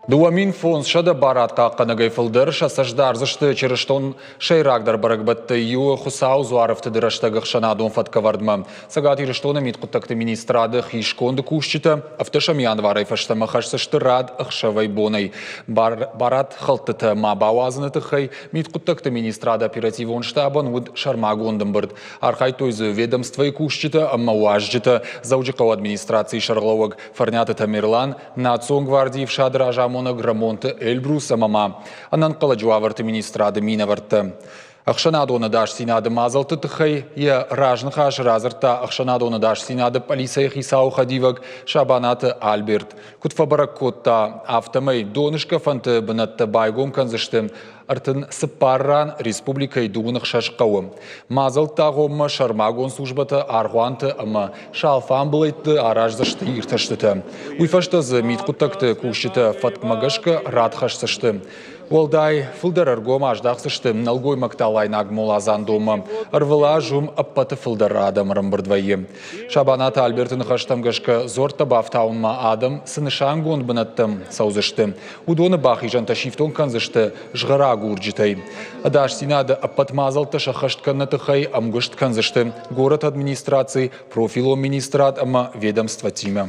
2500 барадхъахъхъӕнӕгӕй фылдӕр сӕ цӕст дардзысты чырыстон сӕйрагдӕр бӕрӕгбӕттӕй иуы Хуыцауы дзуарӕфтыды рӕстӕг ӕхсӕнадон фӕткӕвӕрдмӕ. Цӕгат Ирыстоны мидхъуыддӕгты министрады хисконды кусджытӕ ӕвдӕсӕм январӕй фӕстӕмӕ хӕсдзысты рад ӕхсӕвӕй-бонӕй. Барадхӕлдтытӕ ма бауадзыны тыххӕй мидхъуыддӕгты министрады оперативон штабӕн уыд сӕрмагонд ӕмбырд. Архайдтой дзы ведомствойы кусджытӕ ӕмӕ уазджытӕ, Дзӕуджыхъӕуы администрацийы сӕргълӕууӕг Фӕрниаты Тамерлан, Национ гвардийы ӕфсады разамонӕг Рӕмонты Эльбрус ӕмӕ ма ӕнӕнхъӕлӕджы уавӕрты министрады минӕвӕрттӕ. Ӕхсӕнадон ӕдасдзинады мадзӕлтты тыххӕй йӕ разныхасы радзырдта ӕхсӕнадон ӕдасдзинады пъӕлицӕйы хицауы хӕдивӕг Сабанаты Альберт. Куыд фӕбӕрӕг кодта, афтӕмӕй доныскъӕфӕнты бынӕттӕ байгом кӕндзысты 34 ран республикӕйы 26 хъӕуы. Мадзӕлтты агъоммӕ сӕрмагонд службӕтӕ аргъуанты ӕмӕ сӕ алфамбылӕйтты араздзысты иртӕстытӕ. Уый фӕстӕ дзы мидхъуыддӕгты кусджытӕ фӕткмӕ гӕсгӕ рад хӕсдзысты. Уӕлдай фылдӕр ӕргом аздахдзысты нӕлгоймӕгты алайнаг моладзандонмӕ. Ӕрвылаз уым ӕппӕты фылдӕр адӕм ӕрӕмбырд вӕййы. Сабанаты Альберты ныхӕстӕм гӕсгӕ дзуӕрттӕ бафтауынмӕ адӕм цы нысангонд бынӕттӕм цӕудзысты, уыдоны бахизӕнтӕ сифтонг кӕндзысты згъӕрагурджытӕй. Ӕдасдзинады ӕппӕт мадзӕлттӕ сӕххӕст кӕныны тыххӕй ӕмгуыст кӕндзысты горӕты администраци, профилон министрад ӕмӕ ведомствотимӕ.